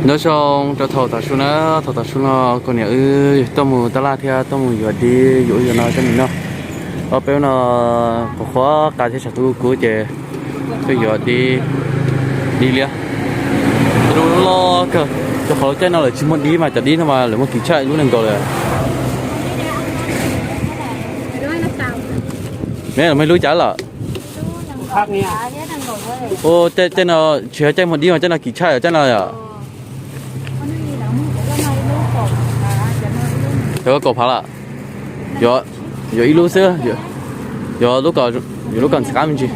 Nyob zoo rau thaum tav su na, thaum tav su no kuv niam wb tuaj mus tab laj thiab tuaj mus yuav dib yuav ub yuav no coj mus noj. Ob peb hnub no qhuav qhuav qa thiab tshav kub kub ces tuaj yuav dib, dib liab. Lub loj kawg, rau qhov lub caij no lawv tsis muaj dib mas cov dib no mas lawv muaj kim tshaj ib lub nees nkaum lawm. Me lawv muaj ib lub cas lawm. Ua, caij no tsis yog caij muaj dib mas caij no kim tshaj yom, caij no yom. Yog kaum phav lawm. Yuav, yuav ib lub xwb, yuav lub kom, yuav lub kom ntxim qab me ntsis.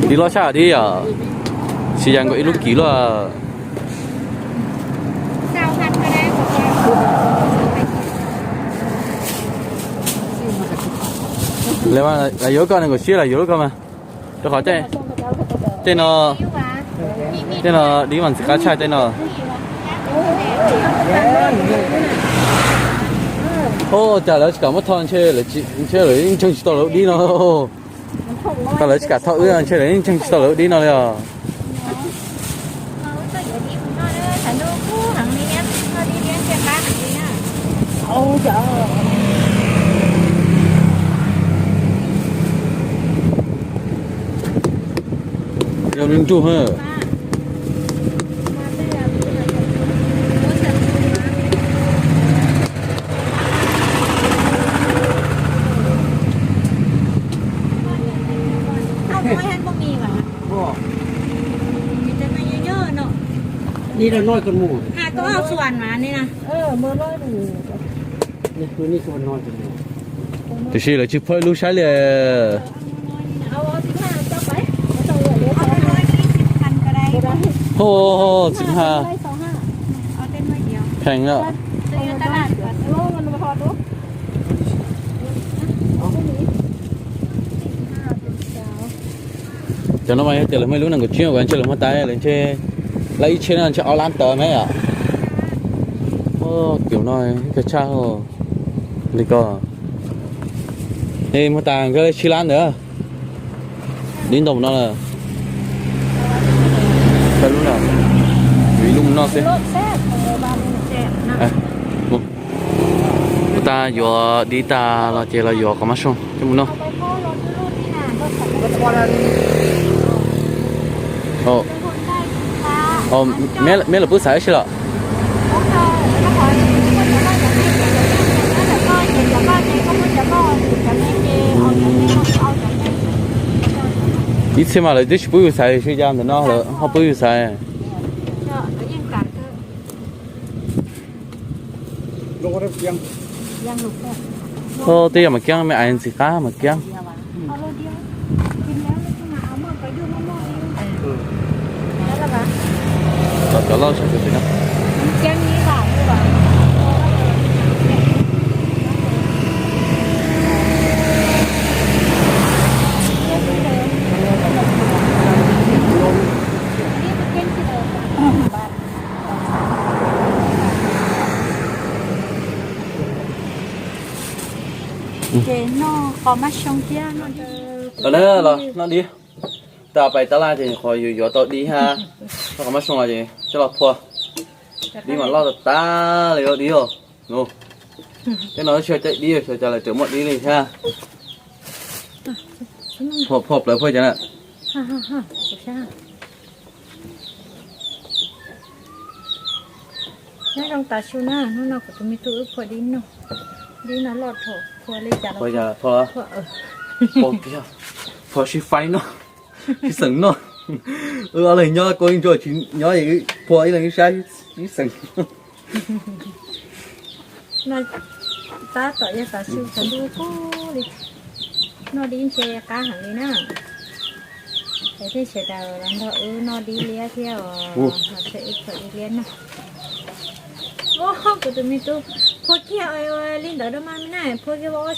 Dib loj tshaj dib yom, tsis yog nkaus ib lub kim luaj. Lawv yuav lub ko nees nkaum tsib, lawv yuav lub ko mas, rau qhov tej no, tej no dib mas ntxim qab tshaj tej no. Ua cas lawv tsis kam muab tho, ntshe lawv yeej ntseeg tsis tau lawv dib no. Tau lawv tsis kam tho wb, ntshe lawv yeej ntseeg tsis tau lawv dib no li os. Yog nruj nruj. Tiam sis lawv tsis phua ib lub saib li. Ho, txiv ha. Heev lawm. Cov no mas yog tias lawv muaj ib lub nees nkaum tsib uas ntshe lawv muag tas lawv ntshe lab ib tsheb no ntshe ob lab tawm me yom. Ua, kiv no kawg tshaj li ko. Es muag tas nkawd tsib lab ntawd. Dib ntau mus no lawm. Peb lub na, yuav ib lub mus noj xwb. Mus tas yuav dib tas los ces los yuav qos mab soo coj mus noj. Meb lawv pub xaiv ib si los? Ib txhia mas lawv twb tsis pub yus xaiv, tsis yog ntawm no lawv ho pub yus xaiv. Twb yog mas kiab, me ais ntxim qab mas kiab. Cov loj sab pem no. Ces noj qos mab soo thiab noj dib. Los noj dib. Tag pais tab laj ces nyuam qhuav yuav yuav tau dib hab, noj qos mab soo los ces coj los phua. Dib mas loj tas tas li os dib os. Tej no tsis yog caij dib, xyov cas lawv tseem muaj dib li thiab. Phua plawv phua cas na. Nyob zoo tav su na, hnub no kuv tus me tub wb phua dib noj. Dib no loj dhau, phua li cas los phua, phua kiag, phua sib faib noj, sib xeem noj. Wb ob leeg nyob koj ib ntsuag tsis nyob, phua ib leeg ib sab sib xeem. No tab tom yog tav su tsaus ntuj kub li, noj dib ntshe qab heev li na. Es thiaj sawv daws los nrog wb noj dib liab thiab os, los sawv ib txhia dib liab noj. Kuv tus me tub phua kiag li ntawd rau mas me na, phua kiag ua,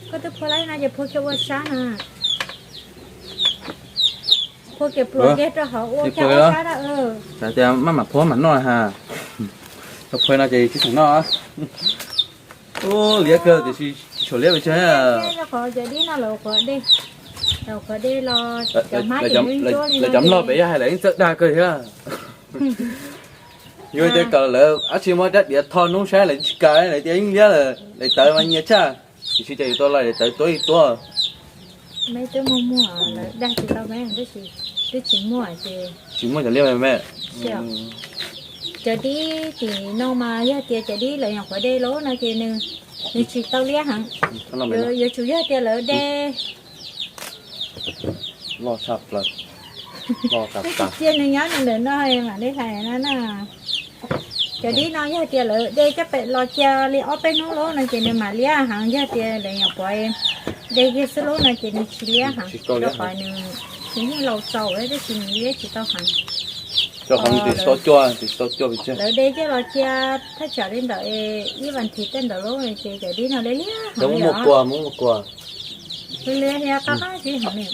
koj twb phua lawm no ces phua kiag ua sab na. Phua kiag pluav kiag rau hauv ua kiag ua sab na. Maj mam phua mam noj ha. Tau phua no ces tsis xeem noj. Liab kawg tiam sis tsis tshua liab pes tsawg. Qhov cov dib no lawv qhuav de, lawv qhuav de los cov hmab ces lawv cov mlog pem yog hais lawv yeej txawj dag kawg thiab. Yog tias kom lawv dab tsi muab rab diav tho noob saib lawv tsis kam, lawv tias yeej liab lawm, daim tawv mas nyias tshaj. Tiam sis cas yus tau los daim tawv tuab ib tuab. Meb twb muaj muaj lawv dag tsis tau meb tab sis twb tsis muaj ces tsis muaj cov liab me. Cov dib tim no mas yog tias cov dib lawv nyuam qhuav de los no ces nws, nws tsis tau liab heev. Yuav tsum yog tias lawv de loj tshaj plaws, loj tas tas, cia nws nyob nws ntawm no mam de hlais no na. Cov dib no yog tias lawv de coj pem los cia li ob peb hnub lub no ces nws mam liab heev, yog tias lawv nyuam qhuav de kiag xwb lub no ces nws tsis liab heev, rau qhov nws, nws yeej laus txaus tab sis nws liab tsis tau heev. Rau qhov nws tsis tau cuaj, tsis tau cuaj pes tsawg. Lawv de coj los cia thaj tsam li ntawm ib vas thiv tej ntawd lub ces cov dib no liab liab heev li os. Muaj kua, muaj kua. Liab liab thiab qab qab zib heev li.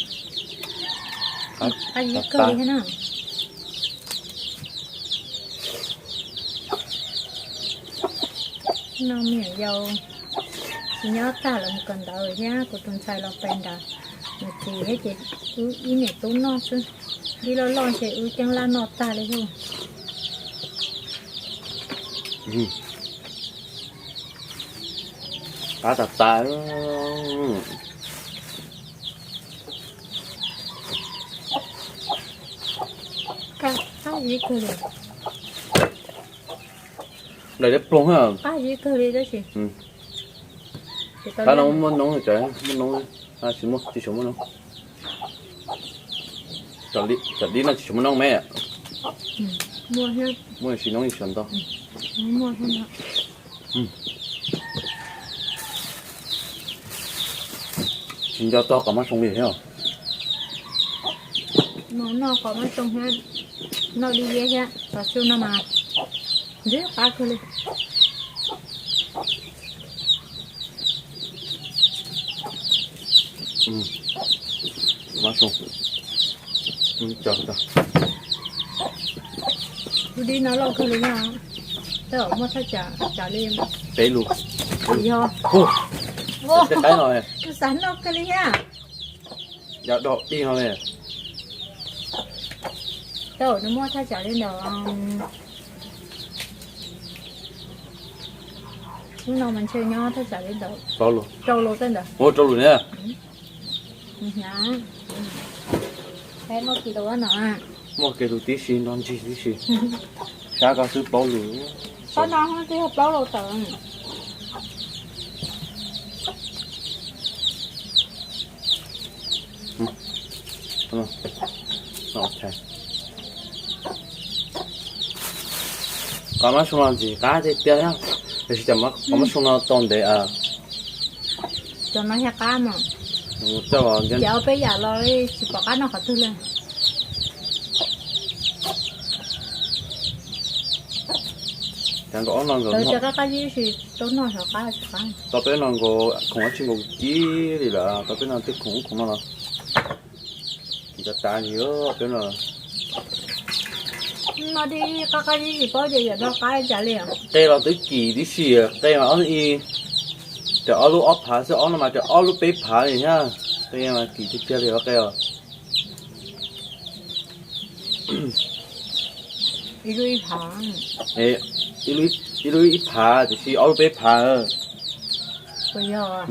Qab zib kawg li thiab na. No me nyuam yaus tsis nyob tag lawm mus kawm ntawv thiab, kuv tus ntxhais los pem nrad, nws txiv thiab ces wb ib niam tub noj xwb. Dib loj loj ces wb ceeb laj noj tag li thiab. Qab tas tas. Qab zib kawg li. Nplaim liab ploog. Qab zib kawg li tab sis. Qab no muaj noob, muaj noob, tsis muaj, tsis tshua muaj noob. Cov dib no tsis tshua muaj noob me. Muaj sis noob ib sab ntau. Tsis nco txog qos mab soo li thiab. Noj qos mab soo thiab, noj dib liab thiab, tav su no mas ntxim qab kawg li. Mab soo, lub dib no loj kawg li na, tej zaum muaj thaj tsam li peb lus. Yog, tej qaib no, kuv xav noj kawg li thiab. Yog dog dib no li. Tej zaum nws muaj thaj tsam li ntawm, lub no mas ntshe nyob thaj tsam li ntawm rau lus tej ntawd. Ua rau lus ne. Muaj kev lus tib si, nrog ntsig tib si. Sab koj xwb plaub lus. Koj no twb yog plaub lus tawm. Qos mab soo no ntxim qab tiag tiag, tiam sis qos mab soo no tau ntev. Cov no thiaj qab mas. Ces ob peb yam los li tsis pom qab noj qhov twg li. Cov no, cov qab qab zib tsis tau noj, tau peb no nkaus khoom dab tsi nkaus kib li lawm, tau peb no tej khoom ub khoom no los. Ces tas tas li peb no. No dib qab qab zib tsis paub ces yam no qab cas li. Qe los twb kim tib si, qe mas ob ib, ces ob lub ob phav xwb, ob no mas ces ob lub peb phav li thiab. Qe mas kim tiag tiag li os qe os. Ib lub ib phav, ib lub ib phav tiam sis ob lub peb phav. Puas yog?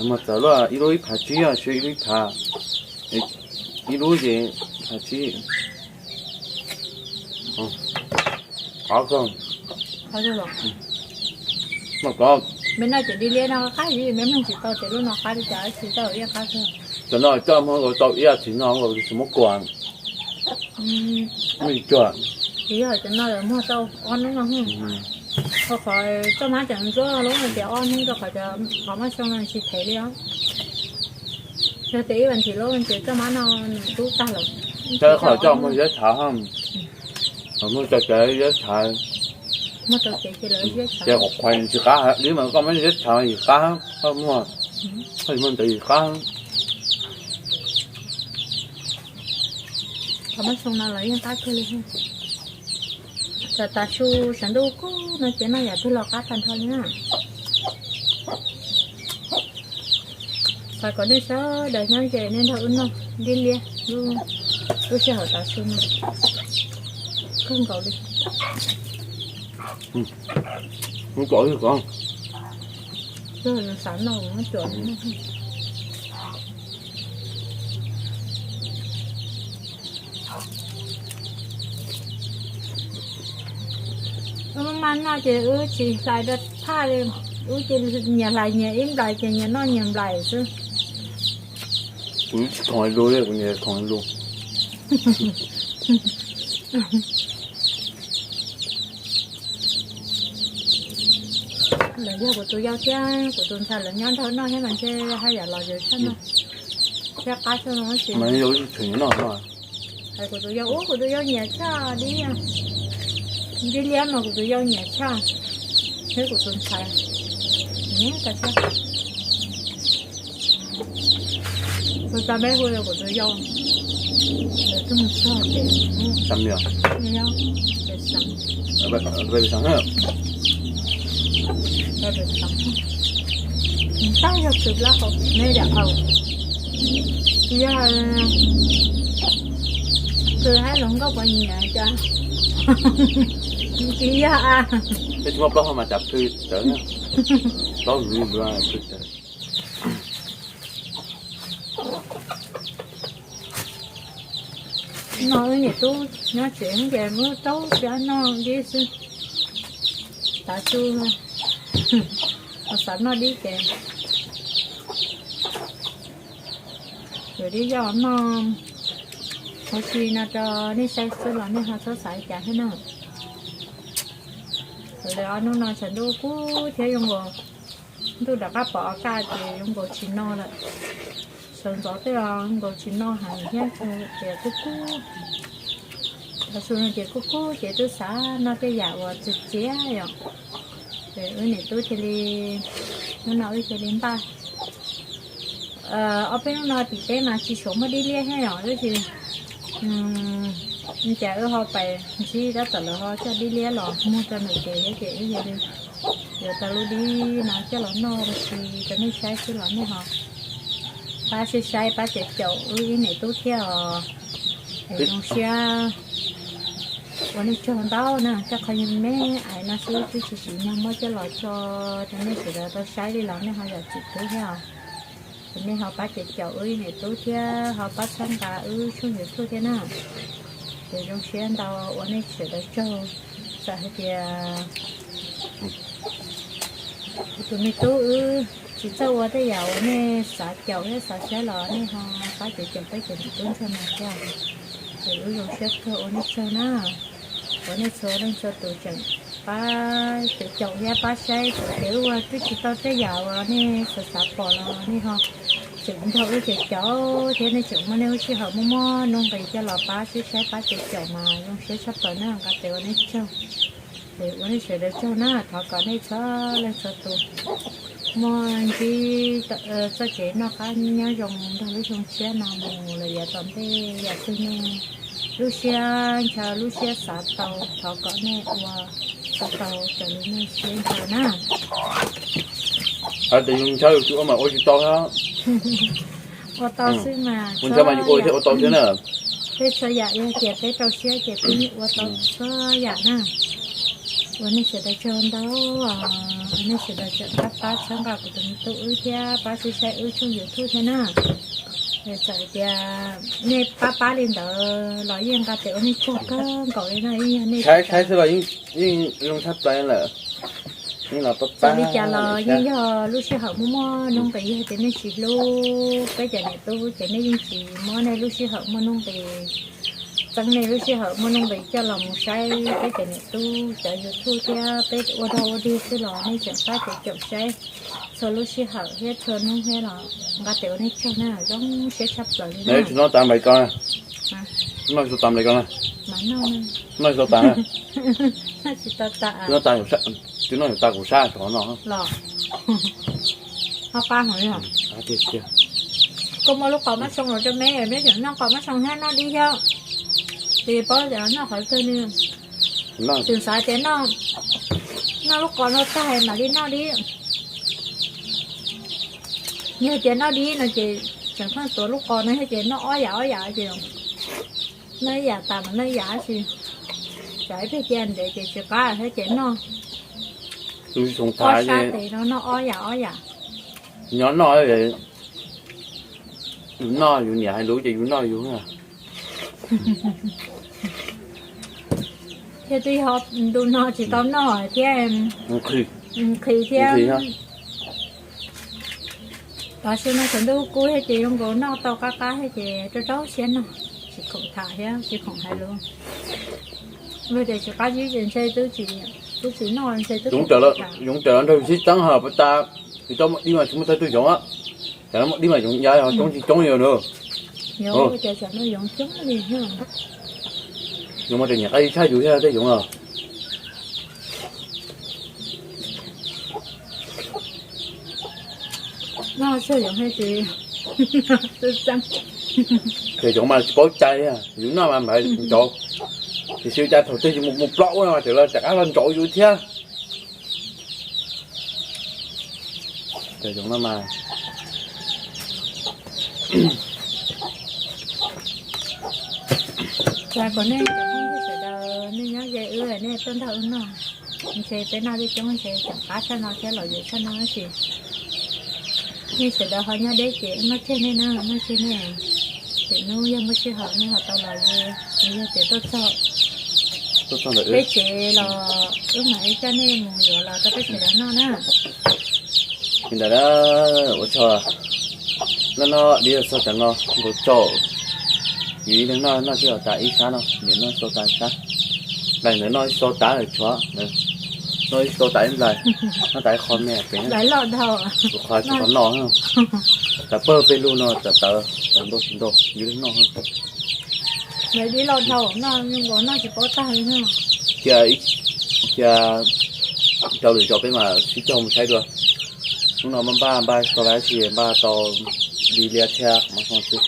Muag txawv luaj, ib lub ib phav tsib, ib lub ib phav, ib lub ces phav tsib. Qab kawg. Qab kawg los. Mej noj cov dib liab no qab zib, mej mloog tsis tau tias lub no qab li cas, tsis tau ib qab kawg. Cov no coj muag nkaus tau ib as thiv no nkaus tsis muab kua. Muaj cuag. Tsis yog cov no muag tau ob hnub no. Qhov coj mab cov ntsuab lub no ces ob hnub rau qhov cov qos mab soo no tsis phem li os. Yog tias ib vas thiv lub ces coj mab no nws dub tag lawm. Qhov coj muag ziab tshav, muag cov cov ziab tshav. Ces qhuav qhuav tsis qab li mas koj muab ziab tshav yim qab, koj muag, koj muag ntawd yim qab. Qos mab soo no los yeej qab kawg li. Tam tas su sawv ntuj kub no ces noj yam twg los qab tag nrho li na. Xav kom nej sawv daws nyob ze nej nrog wb noj dib liab lub sij hawm tav su no kawg nkaus li. Xav noj muab cuam. Wb maj noj ces wb tsis hlais rau phaj li, wb ces nyias hlais nyias ib nplais ces nyias noj nyias nplais xwb. Kuv tsis khoom hais lus li, kuv nyias khoom hais lus. Lawv yog kuv tus yau thiab kuv tus ntxhais lawv nyob nrog noj thiab mas ntshe haj yam los yus tshaj no thiab qab tshaj no tab sis mas yau tseem noj no. Hais kuv tus yau ub, kuv tus yau nyiam tshaj dib, dib liab mas kuv tus yau nyiam tshaj thiab kuv tus ntxhais nyiam tshaj. Kuv tau peb hu kuv tus yau, lawv twb mus txog ces, tab yog kws plab hau ne yam au, yog kws hab hluas nkauj puas nyiam cas, tsis yog a. Peb tsis muaj plaub hau mas cas plhws tawv, plaub hau plhws tawv. No wb niam tub nyob tsev ces muab rau siab noj dib xwb. Tav su xav noj dib ces yuav dib yoj noj. Ua si no rau nej saib xwb los nej ho txhob xav cas thiab na. Lawv ob hnub no tshav ntuj kub thiab zoo nkaus, ntuj rov qab pom o kaj ces zoo nkaus tsis no lawm. Sawv ntxov tej los zoo nkaus tsis no heev thiab, ces kub kub. Tav su no ces kub kub ces twb xav noj tej yam uas txias txias yom. Ces wb niam tub cia li, hnub no wb cia li npaj. Ob peb hnub no tim teb mas tsis tshua muaj dib liab thiab yom, tab sis cas wb ho pais ntsib tab tom lawv ho coj dib liab los muag rau ntawm kev thiab ces wb cia li yuav tau lub dib no coj los noj ua si rau nej saib xwb los nej ho pab saib saib pab caum caum wb ib niam tub thiab os. Es zoo siab ua nej tsaug ntau na, tej qhov me me ais no xwb twb tsis tsim nyog muab coj los tso rau nej sawv daws tau saib li los nej ho yam txim pub thiab os. Es nej ho pab caum caum wb ib niam tub thiab ho pab txhawb nqa wb tshooj YouTube thiab na. Ces zoo siab ntau ua nej sawv daws tsaug. Txawm hais tias kuv tus me tub wb tsis txawj ua tej yam uas nej xav caum thiab xav saib los nej ho pab caum caum peb ces niam tub ntsuag no thiab. Ces wb zoo siab kawg ua nej tsaug na. Ua nej txhua leej txhua tus tseem pab caum caum thiab pab saib, txawm tias wb ua twb tsis tau tej yam uas nej xav xav pom los nej ho tseem nrog wb caum caum thiab nej tseem muab nej lub sij hawm muaj muaj nuj nqis coj los pab saib saib pab caum caum mas zoo siab tshaj plaws na, nqa tes ua nej tsaug. Ces ua nej sawv daws tsaug na, thov kom nej txhua leej txhua tus muaj ntsib txoj kev noj qab nyob zoo nrog lub xyoo tshiab no mus lawm yav tom ntej, yam twg nej lub siab ntshaw lub siab xav tau thov kom nej ua tau raws li nej siab ntshaw na. Hais tias yus ntshaw yus tsis ua mas ua tsis tau thiab. Ua tau xwb mas, ua ntshaw mas yus ua thiab ua tau thiab na. Peb txhua yam yog tias peb rau siab ces peb yeej ua tau txhua yam na. Ua nej sawv daws tsaug ntau, nej sawv daws tseem pab pab txhawb nqa kuv tus me tub wb thiab pab saib saib wb tshooj YouTube thiab na. Txawm tias nej pab pab li ntawd los yeej nqa tes ua nej tsaug kawg nkaus li no, yeej yog nej saib saib xwb los yeej zoo tshaj plaws lawm. Txawm li cas los yeej yog lub sij hawm muaj muaj nuj nqis, yog tias nej tsis hlub peb cov niam tub ces nej yeej tsis muab nej lub sij hawm muaj nuj nqis, txeeb nej lub sij hawm muaj nuj nqis coj los mus saib peb cov niam tub cov YouTube thiab peb ua dog ua dig xwb los nej tseem pab caum caum saib txhua lub sij hawm thiab txhua hnub thiab los nqa tes ua nej tsaug na, zoo siab tshaj plaws li na. Tsis noj tas nplaim ko, noj tsis tau tas nplaim ko na, noj tsis tau tas, tsis noj tas kuv sab, tsis noj tas kuv sab no los ho qab hov li. Koj muaj lub qos mab soo los rau me, me tseem noj qos mab soo thiab noj dib thiab, ces paub tias noj qhov twg li. Tseem xav tias noj lub qos no tag mam li noj dib. Yog tias noj dib no ces tseem pheej tuav lub qos no thiab ces noj ob yam ob yam ces noj ib yam tas mas noj ib yam tab sis tsam ib pliag cia ntev ces tsis qab thiab ces noj ob sab tes no noj ob yam ob yam. Nyob noj, yus noj yus niam hais lus ces yus noj yus. Thiab twb yog ntu no tsis tau noj thiab, nqhis thiab. Tam sim no thaum ntuj kub thiab ces zoo nkaus noj tau qab qab thiab ces rau rau siab noj, tsis khoom tham thiab tsis khoom hais lus. Vim tias tsis qab zib ces ntshe twb tsis, twb tsis noj ntshe twb. Yoov raws los nrog yus sib txeeb ho puas tas, tsis tau muaj dib mas tsis muaj txawj tuaj yoov, tsam no muaj dib mas yoov ya coob tsis coob li na. Yoov mas tseem nyiam qab zib tshaj yus thiab tej yoov os. Ces yoov mas tsis paub cai, yus noj mas npaj ntsauv, tiam sis cas thaum twg yus mus plaub ua no mas tseem los rov qab los ntsauv yus thiab. Cov yoov no mas, cas kom nej cov phooj ywg sawv daws nej nyob ze wb nej tuaj nrog wb noj, ntshe peb noj coob ntshe tseem qab tshaj no thiab los yuav tshaj no tab sis nej sawv daws ho nyob deb ces wb noj tseg nej na, noj tseg nej. Ces hnub yog muaj sij hawm nej ho tau los ze, yog tias tuaj txog peb tsev los wb mam li coj nej mus yuav los rau peb sawv daws noj na. Li ntawd ua tsaug, noj noj dib txog tam no nkaus tsaus, yus ib leeg noj noj tsis tau tas ib sab no, niam noj tau tas sab, nplaim ntawd noj ib tsis tau tas tshuav, noj ib tsis tau tas ib nplaim, noj tas ib qho me pem, qhov tsis qhov no, tas pawg peb lug no tas tawv, tas ntau tsis ntau yus leeg noj. Cia, cia rau lwm zaus peb mam sib cog mus saib dua. Hnub no npaj npaj tau lawm tab sis npaj tau dib liab thiab qhov muag xoo xwb,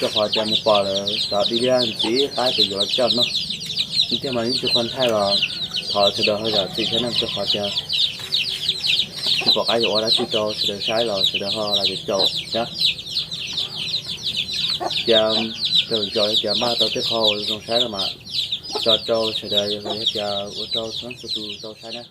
rau qhov tias mus pom lawm xyov dib liab ntxiv qab pem yuav los coj noj. Ib tiag mas yeej tsis qhuas nthaij los thov sawv daws ho zam txim thiab na, rau qhov tias tsis pom qab yuav ua dab tsi rau sawv daws saib los sawv daws ho lam caum thiab. Cia rau lwm zaus yog tias npaj tau tej qho uas zoo saib los mas tso rau sawv daws, yog tias ua rau txhua leej txhua tus tau saib na.